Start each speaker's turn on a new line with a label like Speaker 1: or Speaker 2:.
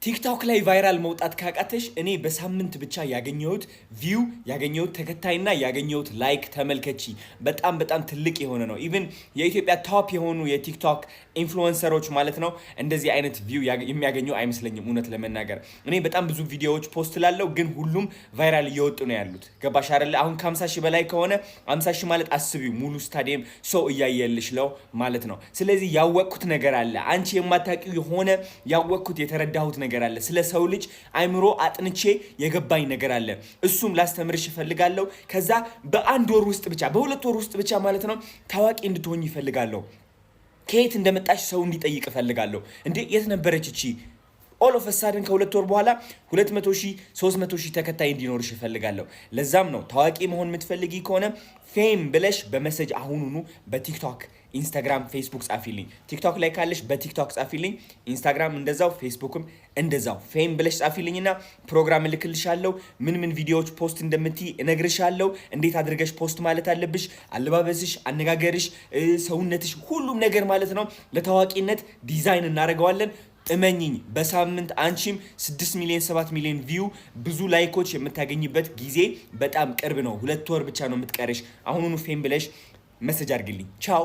Speaker 1: ቲክቶክ ላይ viral መውጣት ካቃተሽ እኔ በሳምንት ብቻ ያገኘሁት view፣ ያገኘሁት ተከታይና ያገኘሁት like ተመልከቺ። በጣም በጣም ትልቅ የሆነ ነው። Even የኢትዮጵያ top የሆኑ የቲክቶክ influencer ኦች ማለት ነው እንደዚህ አይነት view የሚያገኙ አይመስለኝም። እውነት ለመናገር እኔ በጣም ብዙ ቪዲዮዎች post ላለው ግን ሁሉም viral እየወጡ ነው ያሉት። ገባሽ አይደለ? አሁን ከ50 ሺህ በላይ ከሆነ፣ 50 ሺህ ማለት አስቢው ሙሉ ስታዲየም ሰው እያየልሽ ነው ማለት ነው። ስለዚህ ያወቅኩት ነገር አለ፣ አንቺ የማታውቂው የሆነ ያወቅኩት የተረዳሁት ነገር አለ። ስለ ሰው ልጅ አይምሮ አጥንቼ የገባኝ ነገር አለ። እሱም ላስተምርሽ እፈልጋለሁ። ከዛ በአንድ ወር ውስጥ ብቻ፣ በ2 ወር ውስጥ ብቻ ማለት ነው ታዋቂ እንድትሆኝ እፈልጋለሁ። ከየት እንደመጣሽ ሰው እንዲጠይቅ እፈልጋለሁ። እንዴ፣ የት ነበረች እቺ? All of a sudden ከ2 ወር በኋላ 200 ሺህ፣ 300 ሺህ ተከታይ እንዲኖርሽ እፈልጋለሁ። ለዛም ነው ታዋቂ መሆን የምትፈልጊ ከሆነ fame ብለሽ በ message አሁኑኑ በቲክቶክ፣ ኢንስታግራም፣ ፌስቡክ ጻፊልኝ። ቲክቶክ ላይ ካለሽ በቲክቶክ ጻፊልኝ፣ ኢንስታግራም እንደዛው፣ ፌስቡክም እንደዛው fame ብለሽ ጻፊልኝና ፕሮግራም እልክልሻለሁ። ምን ምን ቪዲዮዎች post እንደምትይ እነግርሻለሁ። እንዴት አድርገሽ post ማለት አለብሽ፣ አለባበስሽ፣ አነጋገርሽ፣ ሰውነትሽ፣ ሁሉም ነገር ማለት ነው ለታዋቂነት ዲዛይን እናደርገዋለን። እመኚኝ፣ በሳምንት አንቺም 6 ሚሊዮን፣ 7 ሚሊዮን view፣ ብዙ like ኦች የምታገኝበት ጊዜ በጣም ቅርብ ነው። 2 ወር ብቻ ነው የምትቀርሽ። አሁኑኑ fame ብለሽ message አድርግልኝ። ቻው።